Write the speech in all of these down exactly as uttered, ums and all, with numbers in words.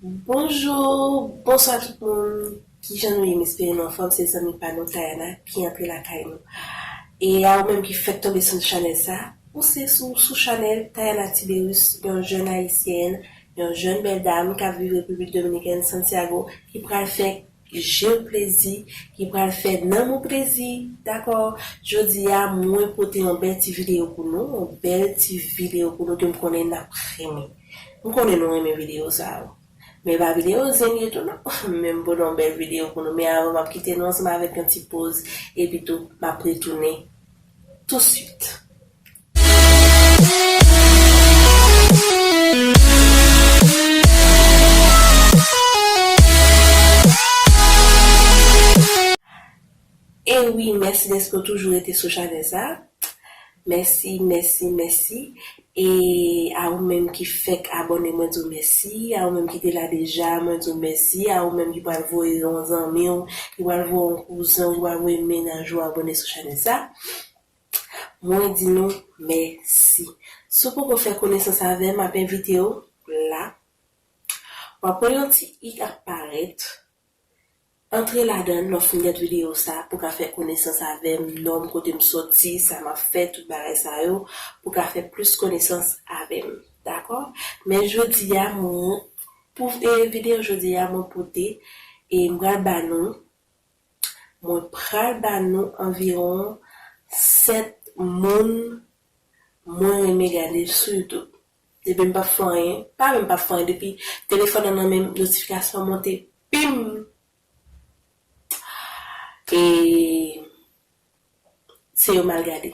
Bonjou, bonswa tout moun. Kijan nou ye? M espere nou anfòm. Se zanmi pa nou Tayana ki antre lakay nou. E a ou menm ki fèk tonbe sou chanèl sa, ou se sou, sou chanèl Tayana Tiberius, yon jèn ayisyèn, yon jèn bèl dam k ap viv Repiblik Dominikèn, Santiago, ki pral fè je w plezi, ki pral fè nanm ou plezi, dakò? Jodi a, mwen pote yon bèl ti videyo pou nou, yon bèl ti videyo pou nou ke m konnen n ap renmen. M konnen nou renmen videyo sa yo. Men pa videyo zen ye tou non. Men m pote yon bèl videyo pou nou. Men avan m ap kite nou ansanm avèk yon ti poz, epi tou, m ap retounen touswit. E wi, mèsi dèske w toujou rete sou chanèl sa. Mèsi, mèsi, mèsi. E a ou menm ki fèk abòne, mwen di w mèsi. A ou menm ki te la deja, mwen di w mèsi. A ou menm ki pral voye yon zanmi w, ki pral voye yon kouzen w, ki pral voye mennaj ou abòne sou chanèl sa, mwen di nou mèsi. Si w poko fè konesans avè m, m ap envite w la. W ap wè yon ti i k ap parèt. Antre ladan l lè w fin gade videyo sa pou w ka fè konesans avè m, non m, kote m soti, sa m ap fè, tout bagay sa yo, pou w ka fè plis konesans avè m. Dakò? Men jodi a, mwen, pou e, videyo jodi a, mwen pote, e m pral ba nou, mwen pral ba nou anviwon sèt moun mwen renmen gade sou YouTube. Depi m p ap fè anyen, pa menm p ap fè anyen, depi telefòn nan nan men m, notifikasyon monte, pim! E se yo m al gade.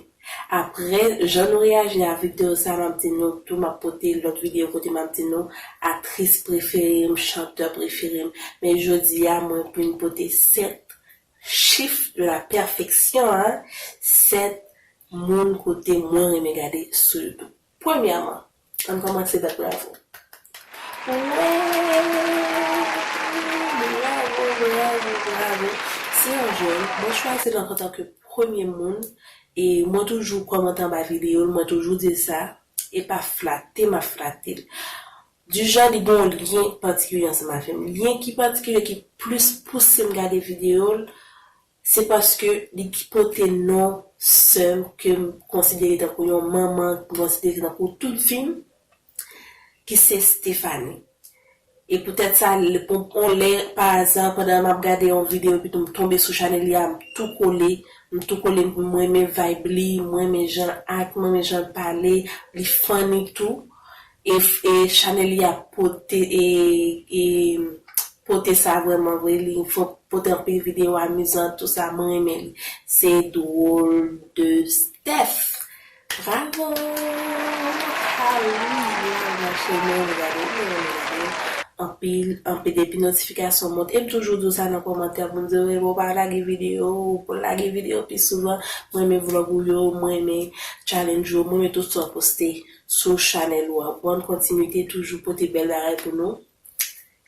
Apre, jan nou reyaji a videyo sa, m ap di nou tou, m ap pote lòt videyo kote m ap di nou atris prefere m, chantè prefere m. Men jodi a, mwen vin pote sèt chif de la pèfeksyon, hein, sèt moun kote mwen renmen gade sou YouTube. Premyèman, ann kòmanse bat bravo. Wè! Bravo, bravo, bravo. Se yon jèn, mwen chwazi l antanke premye moun, e mwen toujou kòmante anba videyo l, mwen toujou di l sa, e pa flate m ap flate l. Dijan li gen yon lyen patikilye ansanm avè m. Lyen ki patikilye, ki plis pouse m gade videyo l, se paske li ki pote non sè m ke m konsidere tankou yon manman, m konsidere tankou tout vi m, ki se Stephanie. E poutèt sa, l-, pou, yon lè, pa aza, pandan m ap gade yon videyo, epi tou m tonbe sou chanèl li a, m tou kole, m tou kole, m renmen vibe li, m renmen jan l act, m renmen jan l pale, li funny tou. E, e chanèl li a pote, e, e pote sa vrèman vre, li fò pote anpil videyo amizan, tou sa, mwen renmen li. Se Drôle de Steph. Bravo! Ah wi, mwen renmen mache, mwen renmen gade, mwen renmen gade. Anpil, anpil, depi notifikasyon monte, e m toujou di w sa nan kòmantè, pou m di w, e bon, pa lage videyo, pou lage videyo pi souvan, mwen renmen vlog ou yo, mwen renmen challenge ou yo, mwen renmen tout sa w poste sou chanèl ou a. Bòn kontinite, toujou pote bèl bagay pou nou.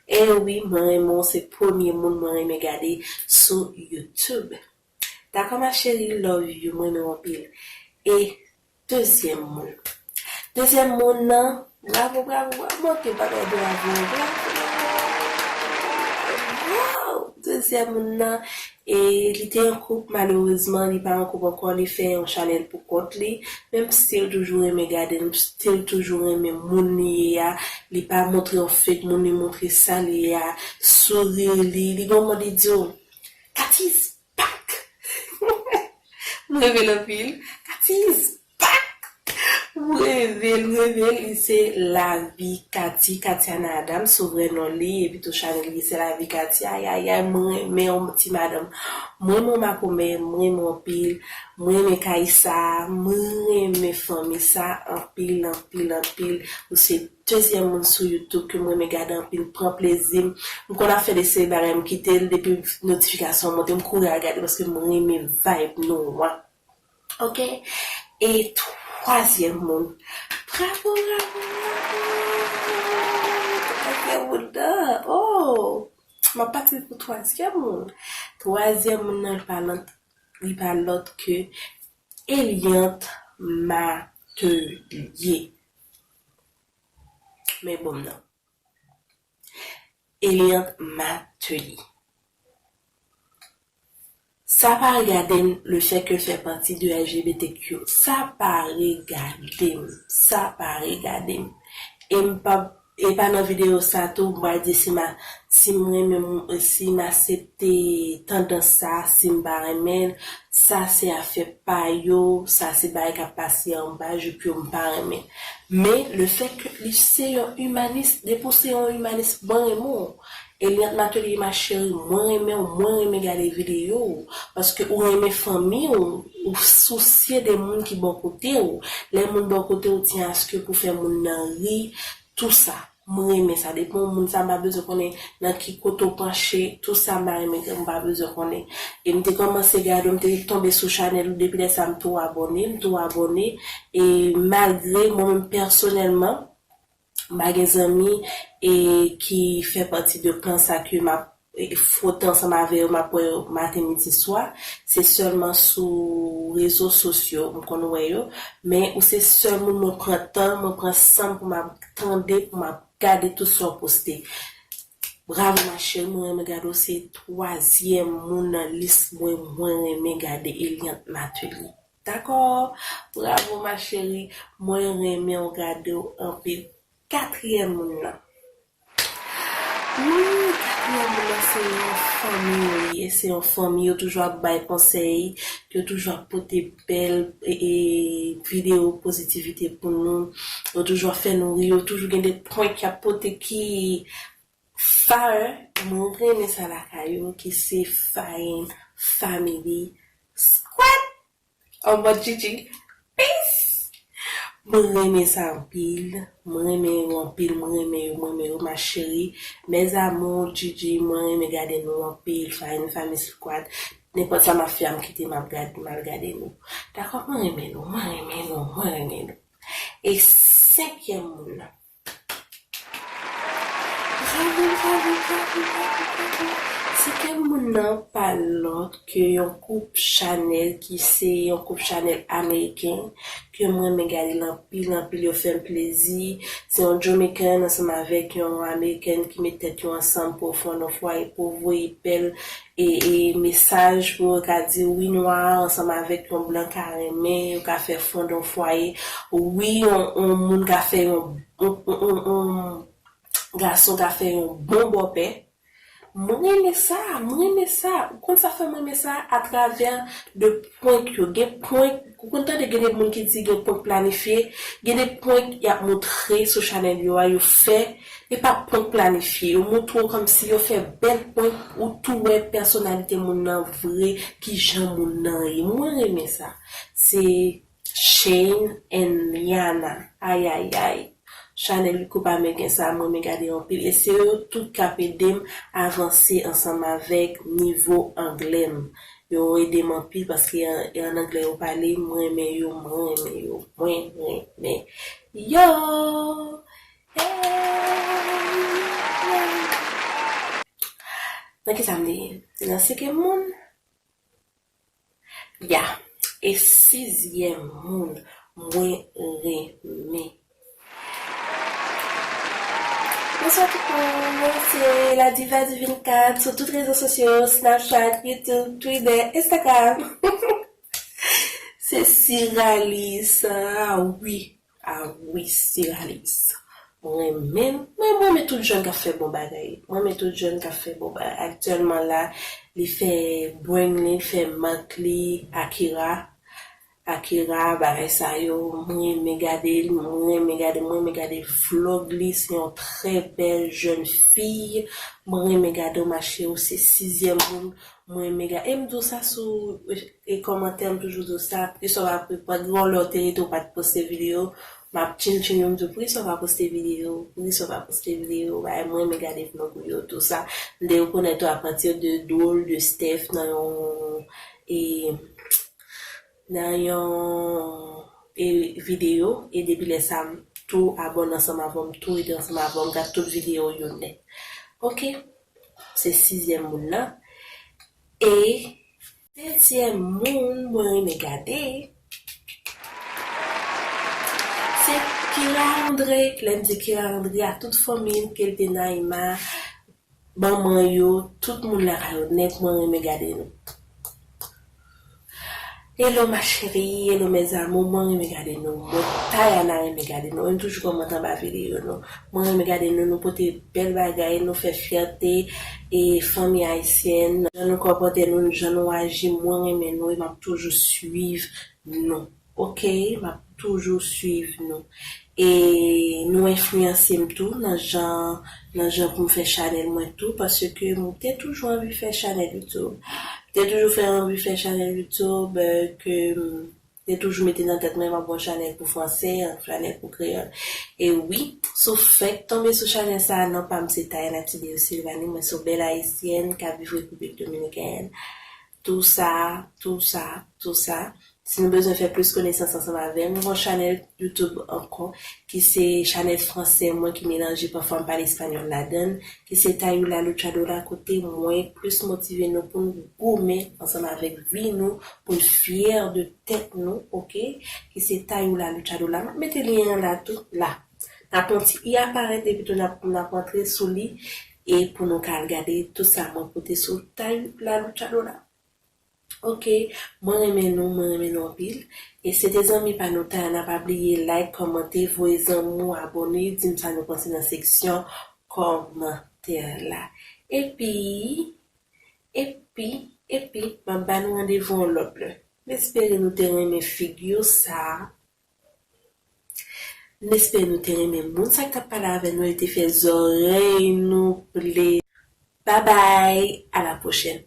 E wi, mwen renmen w, se premye moun mwen renmen gade sou YouTube. Dakò, ma chérie, love you, mwen renmen w anpil. E dezyèm moun. Dezyèm moun nan, bravo, bravo, bravo, manke bagay bravo, bravo. Wow! Dezyèm moun nan, e li te an koup, malerezman, li pa an koup ankò, li fè yon chanèl pou kont li. Men m still toujou renmen gade l, m still toujou renmen moun li ye a. Li pa montre yon fake moun, li montre sa li ye a. Souri li, li gon moman li di w, Cathy is back! M reve l anpil. Cathy is back! M reve l, m reve l. Li se Lavi Cathy, Katiana Adams, sou vrè non li, epi tou chanèl li se Lavi Cathy. Ayayay, mwen renmen yon ti madanm. Mwen renmen makomè, mwen renmen anpil. Mwen renmen kay sa, mwen renmen fanmi sa anpil, anpil, anpil. Ou se dezyèm moun sou YouTube ke mwen renmen gade anpil, pran plezi m. M konn ap fè de seri bagay, m kite l depi notifikasyon monte, m kouri al gade paske m renmen vibe nou an. Ok? E twazyèm moun. Bravo, bravo, bravo! Twazyèm moun nan. Oh! M ap pati pou twazyèm moun. Twazyèm moun nan, li pa lòt, li pa lòt ke Eliante Matelier. Men bon, non. Eliante Mateli. Sa pa regade m, le fait que l fè pati de L G B T Q. Sa pa regade m. Sa pa regade m. E m p ap, e pa nan videyo sa tou, m pral di si m a, si m renmen, si m aksepte tandans sa, si m pa renmen l, sa se afè pa yo, sa se bagay k ap pase anba jip yo, m pa renmen. Men, le fait que li se yon imanis, depi w se yon imanis, mwen renmen w. Eliante Mateli, ma chérie, mwen renmen w, mwen renmen gade videyo w, paske ou renmen fanmi w, ou sousye de moun ki bò kote w. Lè moun bò kote w, tyen aske pou fè moun nan ri, tou sa. Mwen renmen sa. Depi yon moun sa, m pa bezwen konnen nan ki kote w panche, tou sa m pa renmen, m pa bezwen konnen. E m te kòmanse gade w, m te tonbe sou chanèl ou, depi lè sa m tou abòne, m tou abòne. E malgre mwen menm pèsonèlman, m pa gen zanmi e ki fè pati de klan sa ke m ap e, fwote ansanm avè yo, m ap wè yo maten, midi, swa. Se sèlman sou rezo sosyo m konn wè yo. Men ou se sèl moun mwen pran tan, mwen pran san m pou m ap tande, pou m ap gade tout sa w poste. Bravo ma chérie, mwen renmen gade w, se twazyèm moun nan lis mwen, mwen renmen gade Eliante Mateli. Dakò? Bravo ma chérie, mwen renmen w gade w anpil. Katriyèm moun nan. Wi, katriyèm moun nan se yon fanmi yo ye, se yon fanmi, yo toujou ap bay konsèy, yo toujou ap pote bèl e, e, videyo pozitivite pou nou, yo toujou ap fè nou ri, yo toujou gen de prank y ap pote ki fire, mwen renmen sa lakay yo, ki se Fine Family Squad. An mòd Gigi. Peace! Mwen renmen sa anpil. Mwen renmen yo anpil. Mwen renmen yo. Mwen renmen yo, ma chérie. Mes amours, Gigi, mwen renmen gade nou anpil. Fine Family Squad. Nenpòt sa m ap fè a, m kite m ap gade, m al gade nou. Dakò, mwen renmen nou. Mwen renmen nou. Mwen renmen nou. E senkyèm moun nan. Bravo, bravo, bravo, bravo, bravo. Senkyèm moun nan pa lòt ke yon koup chanèl ki se yon koup chanèl ameriken ke mwen renmen gade l anpil, anpil, yo fè m plezi. Se yon Jamaican ansanm avèk yon American ki met tèt yo ansanm pou yo fonde yon fwaye, pou yo voye bèl e, e mesaj pou yo ka di wi nwa ansanm avèk yon blan ka renmen, yo ka fè fonde yon fwaye. Wi, yon, yon moun ka fè yon, yon, yon, yon, yon gason ka fè yon bon bòpè. Mwen renmen sa, mwen renmen sa. Ou konn sa fè mwen renmen sa? Atravè de prank yo. Gen prank, ou konn tande gen de moun ki di gen prank planifye, gen de prank y ap montre sou chanèl yo a, yo fè, e pa prank planifye. Yo montre w kòmsi yo fè bèl prank, ou tou wè pèsonalite moun nan vre, kijan moun nan ye. Mwen renmen sa. Se Shane and Liana. Ayayay. Chanèl koup ameriken sa, mwen renmen gade anpil. E se yo tout k ap ede m avanse ansanm avèk nivo anglè m. Yo ede m anpil paske an, an anglè yo pale, mwen renmen yo, mwen renmen yo, mwen renmen yo. Hey! Nan ki sa m te ye? Nan senkyèm moun? Ya, e sizyèm moun mwen renmen. Bonswa tout moun, mwen se La Diva Divine Kat sou tout rezo sosyo, Snapchat, YouTube, Twitter, Instagram. Se Siralis, ah wi. Ah wi, Siralis. Mwen renmen, mwen, mwen renmen tout jèn k ap fè bon bagay. Mwen renmen tout jèn k ap fè bon bagay. Aktyèlman la, li fè brand li, li fè mak li, Akira. Akira, bagay sa yo, mwen renmen gade l, mwen renmen gade, mwen renmen gade vlòg li. Se yon trè bèl jèn fi. Mwen renmen gade w, ma chérie, ou se sizyèm moun mwen renmen gade. E m di w sa sou e kòmantè, m toujou di w sa, poukisa w pa, pa gen yon lè w te rete w pa t poste videyo, m ap tchin tchin yo, m di w poukisa w pa poste videyo, poukisa w pa poste videyo, bagay mwen renmen gade vlòg ou yo, tou sa. M te rekonèt ou apati de Drôle de Steph nan yon, e, nan yon, e, videyo, e depi lè sa, m tou abòne ansanm avè w, m tou rete ansanm avè w, m gad tout videyo w yo nèt. Oke? Se sizyèm moun nan. E setyèm moun mwen renmen gade, se Kira Andre. Lè m di Kira Andre, a tout fanmi m, ke l te Naïma, manman yo, tout moun lakay yo, nèt mwen renmen gade nou. Hello ma chérie, hello mes amours, mwen renmen gade nou. Mwen Tayana renmen gade nou. Mwen toujou kòmante anba videyo nou. Mwen renmen gade nou, nou pote bèl bagay, nou fè fyète e fanmi ayisyèn. Jan nou kòpòte nou, jan nou aji, mwen renmen nou e m ap toujou swiv nou. Ok, m ap toujou swiv nou. E nou enfliyanse m tou nan jan nan jan pou m fè chanèl mwen tou, paske m te toujou anvi fè chanèl YouTube. M te toujou fè anvi fè chanèl YouTube, euh, ke m te toujou mete nan tèt mwen m ap yon chanèl pou fransè, yon chanèl pou kreyòl. E wi, si w fèk tonbe sou chanèl sa a, non pa m se Tayana Tidio Silvani, mwen se yon bèl ayisyèn k ap viv Repiblik Dominikèn. Tou sa, tou sa, tou sa. Si nou bezwen fè plis konesans ansanm avè m, m gen yon chanèl YouTube ankò, ki se chanèl fransè mwen ki melanje pafwa m pale espanyòl ladan l, ki se Tayula Luchadora, kote mwen plis motive nou pou n goumen ansanm avèk vi nou, pou n fyè de tèt nou, ok? Ki se Tayula Luchadora. M ap mete lyen an la tou, la. N ap yon ti i aparèt epi tou n ap, n ap antre sou li e pou nou ka al gade tout sa mwen pote sou Tayula Luchadora. Ok, mwen renmen nou, mwen renmen nou anpil. E se te zanmi pa nou Tayana, pa bliye like, kòmante, voye zanmi w, abòne, di m sa nou panse nan seksyon kòmantè la. Epi, epi, epi, m ap ba nou randevou yon lòt lè. M espere nou te renmen figi sa a. M espere nou te renmen moun sa k t ap pale avè nou, li te fè zòrèy nou plezi. Babay, a la pwochèn.